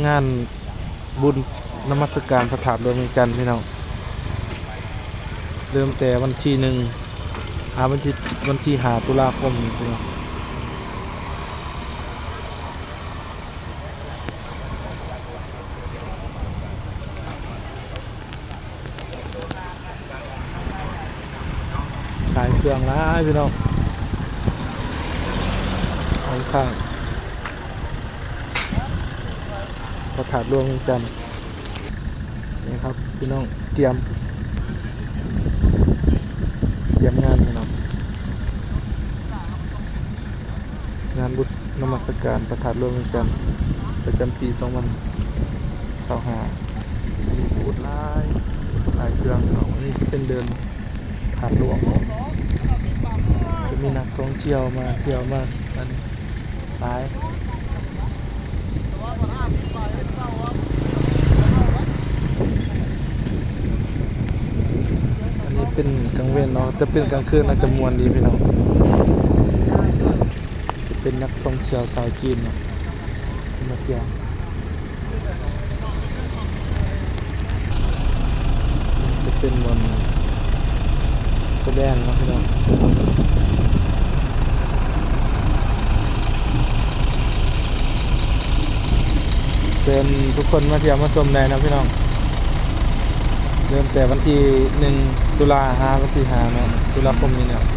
ງານບຸນນະມັດສະການພະທາດຫຼວງວຽງຈັນ ພີ່ນ້ອງ ເລີ່ມແຕ່ວັນທີໜຶ່ງ ຫາວັນທີ ວັນທີຫ້າ ຕຸລາຄົມນີ້ ພີ່ນ້ອງ. ຂາຍເຄື່ອງຫຼາຍພີ່ນ້ອງ ຂ້າງໆ ພະທາດຫຼວງວຽງຈັນ ນີ້ຄັບພີ່ນ້ອງ ກຽມ ກຽມງານພີ່ນ້ອງ ງານບຸນນະມັດສະການພະທາດຫຼວງວຽງຈັນ ປະຈຳປີສອງພັນຊາວຫ້າ ມີບູດຫຼາຍ ຂາຍເຄື່ອງເນາະ ອັນນີ້ຈະເປັນເດີ່ນທາດຫຼວງເນາະ ຈະມີນັກທ່ອງທ່ຽວມາທ່ຽວມາອັນນີ້ຫຼາຍ ອັນນີ້ເປັນກາງເວັນເນາະ ຈະເປັນກາງຄືນອາດຈະມ່ວນດີພີ່ນ້ອງ ຈະເປັນນັກທ່ອງທ່ຽວຊາວຈີນເນາະ ເພິ່ນມາທ່ຽວ ຈະເປັນບ່ອນສະແດງເນາະພີ່ນ້ອງ ເຊີນທຸກຄົນມາທ່ຽວມາຊົມໄດ້ເນາະພີ່ນ້ອງ ເລີ່ມແຕ່ວັນທີໜຶ່ງ ຕຸລາ ຫາວັນທີຫ້າເນາະ ຕຸລາຄົມນີ້ເນາະ.